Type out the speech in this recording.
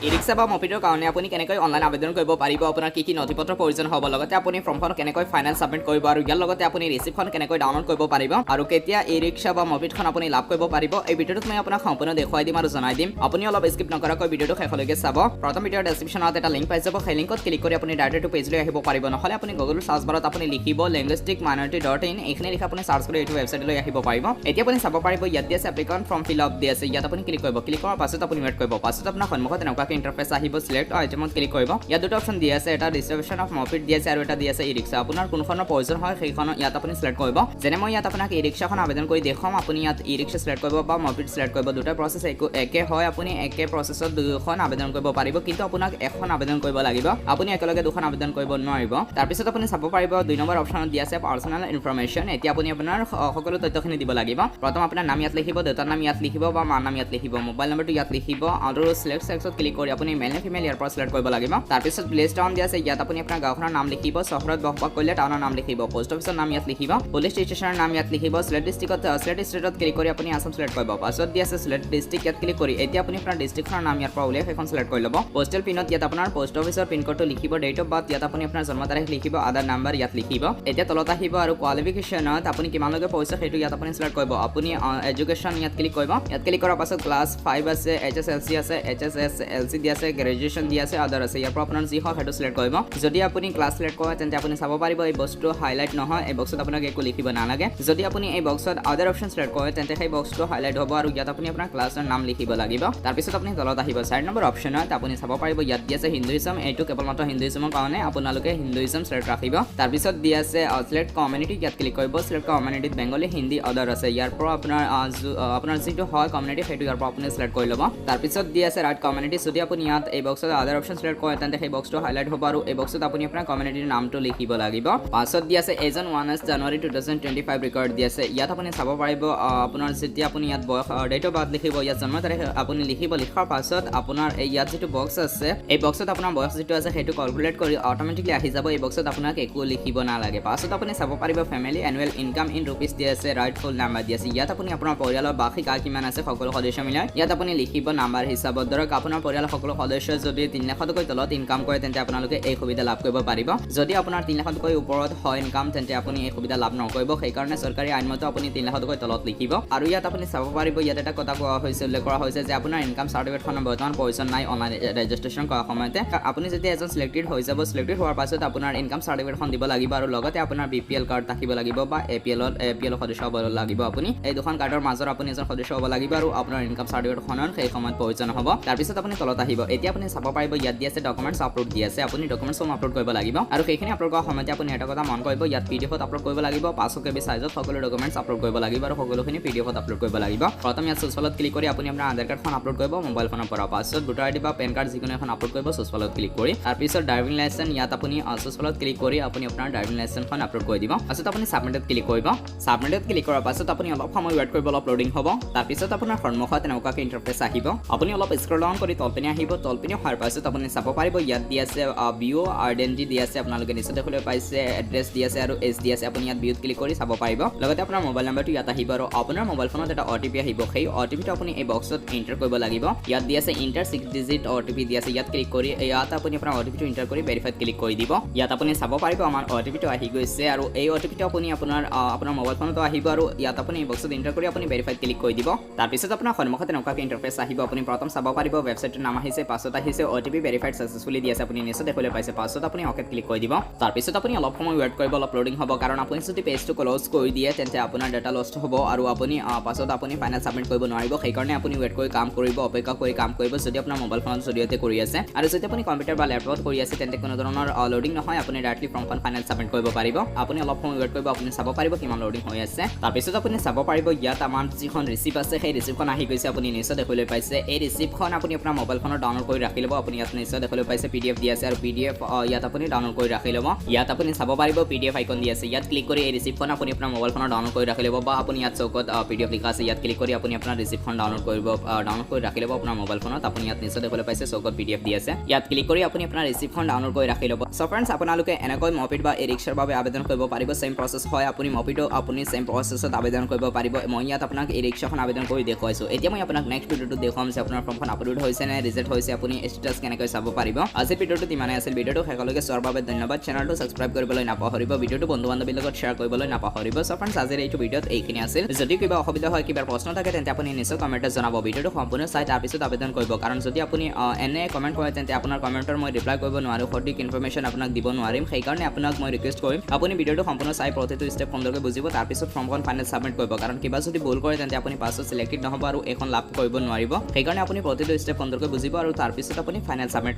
ই rickshaw বা মপিডৰ কাৰণে আপুনি কেনেকৈ অনলাইন আবেদন কৰিব পাৰিব, আপোনাৰ কি কি নথি পত্ৰৰ প্ৰয়োজন হ'ব, লগতে আপুনি ফৰ্মখন কেনেকৈ ফাইনেল ছাবমিট কৰিব আৰু ইয়াৰ লগতে আপুনি ৰিচিপ্টখন কেনেকৈ ডাউনলোড কৰিব পাৰিব আৰু কেতিয়া ই ৰিক্সা বা মপিডখন আপুনি লাভ কৰিব পাৰিব, এই ভিডিঅ'টোত মই আপোনাক সম্পূৰ্ণ দেখুৱাই দিম আৰু জনাই দিম। আপুনি অলপ স্কিপ নকৰাকৈ ভিডিঅ'টো শেষলৈকে চাব। প্ৰথম ভিডিঅ'ৰ ডেছক্ৰিপশ্যনত এটা লিংক পাই যাব। সেই লিংকত ক্লিক কৰি আপুনি ডাইৰেক্ট পেজলৈ আহিব পাৰিব। নহ'লে আপুনি গুগল চাৰ্চ বাৰত আপুনি লিখিব linguistic minority.in। এইখিনি লিখি আপুনি চাৰ্চ কৰি এইটো ৱেবছাইটলৈ আহিব পাৰিব। এতিয়া আপুনি চাব পাৰিব, ইয়াত দি আছে এপ্লিকেশ্যন ফৰ্ম ফিল আপ দি আছে। ইয়াত আপুনি ক্লিক কৰিব। ক্লিক কৰাৰ পাছত আপুনি ৱেইট কৰিব। পাছত আপোনাৰ সন্মুখত এনেকুৱাকৈ ইণ্টাৰফেচ আহিব। চিলেক্ট আইটেমত ক্লিক কৰিব। ইয়াত দুটা অপশ্যন দি আছে। এটা ডিষ্ট্ৰিবিউশ্যন অফ মপিড দি আছে আৰু এটা দি আছে ই ৰিক্সা। আপোনাৰ কোনখনৰ প্ৰয়োজন হয়, সেইখন ইয়াত আপুনি চিলেক্ট কৰিব। যেনে মই ইয়াত আপোনাক ই ৰিক্সাখন আবেদন কৰি দেখুৱাম। আপুনি ইয়াত ই ৰিক্সা চিলেক্ট কৰিব বা মপিড চিলেক্ট কৰিব, দুটা প্ৰচেছ একে হয়। আপুনি একে প্ৰচেছত দুখন আবেদন কৰিব পাৰিব, কিন্তু আপোনাক এখন আবেদন কৰিব লাগিব। আপুনি একেলগে দুখন আবেদন কৰিব নোৱাৰিব। তাৰপিছত আপুনি চাব পাৰিব, 2 নম্বৰ অপশ্যনত দি আছে পাৰ্চনেল ইনফৰমেশ্যন। এতিয়া আপুনি আপোনাৰ সকলো তথ্যখিনি দিব লাগিব। প্ৰথম আপোনাৰ নাম ইয়াত লিখিব, দেউতাৰ নাম ইয়াত লিখিব বা মাৰ নাম ইয়াত লিখিব, মোবাইল নম্বৰটো ইয়াত লিখিব আৰু চিলেক্ট ছেক্সত ক্লিক কৰি আপুনি মেল নে ফিমেল ইয়াৰ পৰা চিলেক্ট কৰিব লাগিব। তাৰপিছত ভিলেজ, টাউন দিয়া আছে। ইয়াত আপুনি আপোনাৰ গাঁওখনৰ নাম লিখিব। চহৰত বসবাস কৰিলে টাউনৰ নাম লিখিব। পোষ্ট অফিচৰ নাম ইয়াত লিখিব। পুলিচ ষ্টেচনৰ নাম ইয়াত লিখিব। চিলেক্ট ডিষ্ট্ৰিক্টত, চিলেক্ট ষ্টেটত ক্লিক কৰি আপুনি আছাম চিলেক্ট কৰিব। পাছত দি আছে চিলেক্ট ডিষ্ট্ৰিক্ট। ইয়াত ক্লিক কৰি এতিয়া আপুনি আপোনাৰ ডিষ্ট্ৰিক্টখনৰ নাম ইয়াৰ পৰা উলিয়াই সেইখন চিলেক্ট কৰি ল'ব। পোষ্টেল পিনত ইয়াত আপোনাৰ পোষ্ট অফিচৰ পিনক'ডটো লিখিব। ডেট অফ বাৰ্থ, ইয়াত আপুনি আপোনাৰ জন্ম তাৰিখ লিখিব। আধাৰ নাম্বাৰ ইয়াত লিখিব। এতিয়া তলত আহিব আৰু কোৱালিফিকেশ্যনত আপুনি কিমানলৈকে পঢ়িছে, সেইটো ইয়াত আপুনি চিলেক্ট কৰিব। আপুনি এডুকেশ্যন ইয়াত ক্লিক কৰিব। ইয়াত ক্লিক কৰাৰ পাছত ক্লাছ 5 আছে, এইচএছএলচি আছে, এইচএছএছএলচি দি আছে, গ্ৰেজুৱেশ্যন দি আছে, আদাৰ আছে। ইয়াৰ পৰা আপোনাৰ যি হয় সেইটো চিলেক্ট কৰিব। যদি আপুনি ক্লাছ চিলেক্ট কৰে, তেন্তে আপুনি চাব পাৰিব এই বস্তুটো হাইলাইট নহয়। এই বক্সত আপোনাক একো লিখিব নালাগে। যদি আপুনি এই বক্সত আদাৰ অপশ্যন চিলেক্ট কৰে, তেন্তে সেই বক্সটো হাইলাইট হ'ব আৰু ইয়াত আপুনি আপোনাৰ ক্লাছৰ নাম লিখিব লাগিব। তাৰপিছত আপুনি তলত আহিব। 4 নম্বৰ অপশ্যনত আপুনি চাব পাৰিব, ইয়াত দি আছে হিন্দুইজম। এইটো কেৱল মাত্ৰ হিন্দুইজমৰ কাৰণে, আপোনালোকে হিন্দুইজম চিলেক্ট ৰাখিব। তাৰপিছত দি আছে চিলেক্ট কমিউনিটি। ইয়াত ক্লিক কৰিব। চিলেক্ট কমিউনিটিত বেংগলী, হিন্দী, আদাৰ আছে। ইয়াৰ পৰা আপোনাৰ যিটো হয় কমিউনিটি, সেইটো ইয়াৰ পৰা আপুনি চিলেক্ট কৰি ল'ব। তাৰপিছত দি আছে ৰাইট কমিউনিটি। যদি আপুনি ইয়াত এই বক্সত আদাৰ অপশ্যন চিলেক্ট কৰে, তেন্তে সেই বক্সটো হাইলাইট হ'ব আৰু এই বক্সত আপুনি আপোনাৰ কমিউনিটিৰ নামটো লিখিব লাগিব। পাছত দি আছে as on 1 January 2025 record দি আছে। ইয়াত আপুনি চাব পাৰিব, আপোনাৰ যেতিয়া আপুনি ইয়াত বয়স, ডেট অফ বাৰ্থ লিখিব, ইয়াত জন্ম তাৰিখ আপুনি লিখিব। লিখাৰ পাছত আপোনাৰ এই ইয়াত যিটো বক্স আছে, এই বক্সত আপোনাৰ বয়স যিটো আছে, সেইটো কেলকুলেট কৰি অট'মেটিকলি আহি যাব। এই বক্সত আপোনাক একো লিখিব নালাগে। পাছত আপুনি চাব পাৰিব, family annual income in rupees দি আছে, ৰাইট ফুল নাম্বাৰ দি আছে। ইয়াত আপুনি আপোনাৰ পৰিয়ালৰ বাৰ্ষিক আয় কিমান আছে, সকলো সদস্য মিলাই ইয়াত আপুনি লিখিব নাম্বাৰ হিচাপত। ধৰক আপোনাৰ পৰিয়ালৰ সকলো সদস্য যদি 3 লাখতকৈ তলত ইনকাম কৰে, তেন্তে আপোনালোকে এই সুবিধা লাভ কৰিব পাৰিব। যদি আপোনাৰ 3 লাখতকৈ ওপৰত হয় ইনকাম, তেন্তে আপুনি এই সুবিধা লাভ নকৰিব। সেইকাৰণে চৰকাৰী আইনমতে আপুনি 3 লাখতকৈ তলত লিখিব। আৰু ইয়াত আপুনি চাব পাৰিব, ইয়াত এটা কথা কোৱা হৈছে, উল্লেখ কৰা হৈছে যে আপোনাৰ ইনকাম চাৰ্টিফিকেটখনৰ বৰ্তমান প্ৰয়োজন নাই অনলাইন ৰেজিষ্ট্ৰেশ্যন কৰাৰ সময়তে। আপুনি যেতিয়া এজন চিলেক্টেড হৈ যাব, চিলেক্টেড হোৱাৰ পাছত আপোনাৰ ইনকাম চাৰ্টিফিকেটখন দিব লাগিব আৰু লগতে আপোনাৰ বিপিএল কাৰ্ড থাকিব লাগিব বা এপিএলৰ সদস্য হ'ব লাগিব। আপুনি এই দুখন কাৰ্ডৰ মাজৰ আপুনি এজন সদস্য হ'ব লাগিব আৰু আপোনাৰ ইনকাম চাৰ্টিফিকেটখনৰ সেই সময়ত প্ৰয়োজন হ'ব। তাৰপিছত আপুনি তলত আহিব। এতিয়া আপুনি চাব পাৰিব, ইয়াত দি আছে ডকুমেণ্টছ আপলোড দি আছে। আপুনি ডকুমেণ্টছসমূহ আপলোড কৰিব লাগিব আৰু সেইখিনি আপলোড কৰাৰ সময়তে আপুনি এটা কথা মন কৰিব, ইয়াত পিডিএফত আপলোড কৰিব লাগিব। 500 কেবি চাইজত সকলো ডকুমেণ্টছ আপলোড কৰিব লাগিব আৰু সকলোখিনি পিডিএফত আপলোড কৰিব লাগিব। প্ৰথম ইয়াত চুজফাইলত ক্লিক কৰি আপুনি আপোনাৰ আধাৰ কাৰ্ডখন আপলোড কৰিব মোবাইল ফোনৰ পৰা। পাছত ভোটাৰ আইডি বা পেন কাৰ্ড যিকোনো এখন আপলোড কৰিব চুজফাইলত ক্লিক কৰি। তাৰপিছত ড্ৰাইভিং লাইচেঞ্চ, ইয়াত আপুনি চুজফাইলত ক্লিক কৰি আপুনি আপোনাৰ ড্ৰাইভিং লাইচেঞ্চখন আপলোড কৰি দিব। পাছত আপুনি ছাবমিটত ক্লিক কৰিব। ছাবমিটত ক্লিক কৰাৰ পাছত আপুনি অলপ সময় ৱেইট কৰিব, অলপ লোডিং হ'ব। তাৰপিছত আপোনাৰ সন্মুখত এনেকুৱাকৈ ইণ্টাৰফেচ আহিব। আপুনি অলপ স্ক্ৰল ডাউন কৰি তলপিনে আহিব। তলপিনে অহাৰ পাছত আপুনি চাব পাৰিব, ইয়াত দি আছে ভিউ আইডেণ্টিটি দি আছে। আপোনালোকে নিশ্চয় দেখিবলৈ পাইছে, এড্ৰেছ দি আছে আৰু এজ দি আছে। আপুনি ইয়াত ভিউত ক্লিক কৰি চাব পাৰিব। লগতে আপোনাৰ মোবাইল নাম্বাৰটো ইয়াত আহিব আৰু আপোনাৰ মোবাইল ফোনত এটা অ'টিপি আহিব। সেই অ'টিপিটো আপুনি এই বক্সত এণ্টাৰ কৰিব লাগিব। ইয়াত দি আছে এণ্টাৰ 6 ডিজিট অ'টিপি দি আছে। ইয়াত ক্লিক কৰি ইয়াত আপুনি আপোনাৰ অ'টিপিটো এণ্টাৰ কৰি ভেৰিফাইত ক্লিক কৰি দিব। ইয়াত আপুনি চাব পাৰিব, আমাৰ অ'টিপিটো আহি গৈছে আৰু এই অ'টিপিটো আপুনি আপোনাৰ আপোনাৰ মোবাইল ফোনতো আহিব আৰু ইয়াত আপুনি এই বক্সত এণ্টাৰ কৰি আপুনি ভেৰিফাইত ক্লিক কৰি দিব। তাৰপিছত আপোনাৰ সন্মুখত এনেকুৱাকৈ ইণ্টাৰফেচ আহিব। আপুনি প্ৰথম চাব পাৰিব, ৱেবছাইটটোৰ নাম আহিছে, পাছত আহিছে অ'টিপি ভেৰিফাইড ছাকচেছফুলি দি আছে। আপুনি নিশ্চয় দেখিবলৈ পাইছে। পাছত আপুনি অ'কেত ক্লিক কৰি দিব। তাৰপিছত আপুনি অলপ সময় ৱেইট কৰিব, অলপ লোডিং হ'ব। কাৰণ আপুনি যদি পেজটো ক্ল'জ কৰি দিয়ে, তেন্তে আপোনাৰ ডাটা লষ্ট হ'ব আৰু আপুনি পাছত আপুনি ফাইনেল ছাবমিট কৰিব নোৱাৰিব। সেইকাৰণে আপুনি ৱেইট কৰি কাম কৰিব, অপেক্ষা কৰি কাম কৰিব, যদি আপোনাৰ মোবাইল ফোনৰ জৰিয়তে কৰি আছে। আৰু যদি আপুনি কম্পিউটাৰ বা লেপটপত কৰি আছে, তেন্তে কোনো ধৰণৰ লোডিং নহয়। আপুনি ডাইৰেক্টলি ফৰ্মখন ফাইনেল ছাবমিট কৰিব পাৰিব। আপুনি অলপ সময় ৱেইট কৰিব। আপুনি চাব পাৰিব কিমান লোডিং হৈ আছে। তাৰপিছত আপুনি চাব পাৰিব, ইয়াত আমাৰ যিখন ৰিচিপ্ট আছে, সেই ৰিচিপ্টখন আহি গৈছে। আপুনি নিশ্চয় দেখিবলৈ পাইছে। এই ৰিচিপ্টখন আপুনি আপোনাৰ মোবাইল ফোনত ডাউনলোড কৰি ৰাখি ল'ব। আপুনি ইয়াত নিশ্চয় দেখিবলৈ পাইছে, পিডিএফ দি আছে আৰু পিডিএফ ইয়াত আপুনি ডাউনলোড কৰি ৰাখি ল'ব। ইয়াত আপুনি চাব পাৰিব, পিডিএফ আইকন দি আছে। ইয়াত ক্লিক কৰি এই ৰিচিপ্টখন আপুনি আপোনাৰ মোবাইল ফোনত ডাউনলোড কৰি ৰাখি ল'ব বা আপুনি ইয়াত চৌকত পিডিএফ লিখা আছে, ইয়াত ক্লিক কৰি আপুনি আপোনাৰ ৰিচিপ্টখন ডাউনলোড কৰিব, ডাউনলোড কৰি ৰাখি ল'ব আপোনাৰ মোবাইল ফোনত। আপুনি ইয়াত নিশ্চয় দেখিবলৈ পাইছে, চৌকত পিডিএফ দি আছে। ইয়াত ক্লিক কৰি আপুনি আপোনাৰ ৰিচিপ্টখন ডাউনলোড কৰি ৰাখি ল'ব। চ' ফ্ৰেণ্ডছ, আপোনালোকে এনেকৈ মপিড বা ই ৰিক্সাৰ বাবে আবেদন কৰিব পাৰিব। ছেম প্ৰচেছ হয়। আপুনি মপিডো আপুনি ছেম প্ৰচেছত আবেদন কৰিব পাৰিব। মই ইয়াত আপোনাক ই ৰিক্সাখন আবেদন কৰি দেখুৱাইছোঁ। এতিয়া মই আপোনাক নেক্সট ভিডিঅ'টোত দেখুৱাম যে আপোনাৰ ফৰ্মখন আপলোড হৈছে নে ৰিজেক্ট হৈছে, আপুনি ষ্টেটাছ কেনেকৈ চাব পাৰিব। আজিৰ ভিডিঅ'টোত ইমানেই আছিল। ভিডিঅ'টো শেষলৈকে চোৱাৰ বাবে ধন্যবাদ। চেনেলটো ছাবস্ক্ৰাইব কৰিবলৈ নাপাহৰিব, ভিডিঅ'টো বন্ধু বান্ধৱীৰ লগত শ্বেয়াৰ কৰিবলৈ নাপাহৰিব। চ' ফ্ৰেণ্ডছ, আজিৰ এইটো ভিডিঅ'ত এইখিনি আছিল। যদি কিবা অসুবিধা হয়, কিবা প্ৰশ্ন থাকে, তেন্তে আপুনি নিশ্চয় কমেণ্টত জনাব। ভিডিঅ'টো সম্পূৰ্ণ চাই তাৰপিছত আবেদন কৰিব, কাৰণ যদি আপুনি এনে কমেণ্ট কৰে, তেন্তে আপোনাৰ কমেণ্টৰ মই ৰিপ্লাই কৰিব নোৱাৰোঁ, সঠিক ইনফৰমেশ্যন আপোনাক দিব নোৱাৰিম। সেইকাৰণে আপোনাক মই ৰিকুৱেষ্ট কৰিম, আপুনি ভিডিঅ'টো সম্পূৰ্ণ চাই প্ৰতিটো ষ্টেপ সুন্দৰকৈ বুজিব, তাৰপিছত ফৰ্মখন ফাইনেল ছাবমিট কৰিব। কাৰণ কিবা যদি ভুল কৰে, তেন্তে আপুনি পাছত চিলেক্টেড নহ'ব আৰু এইখন লাভ কৰিব নোৱাৰিব। সেইকাৰণে আপুনি প্ৰতিটো ষ্টেপ সুন্দৰকৈ বুজিব আৰু তাৰপিছত আপুনি ফাইনেল ছাবমিট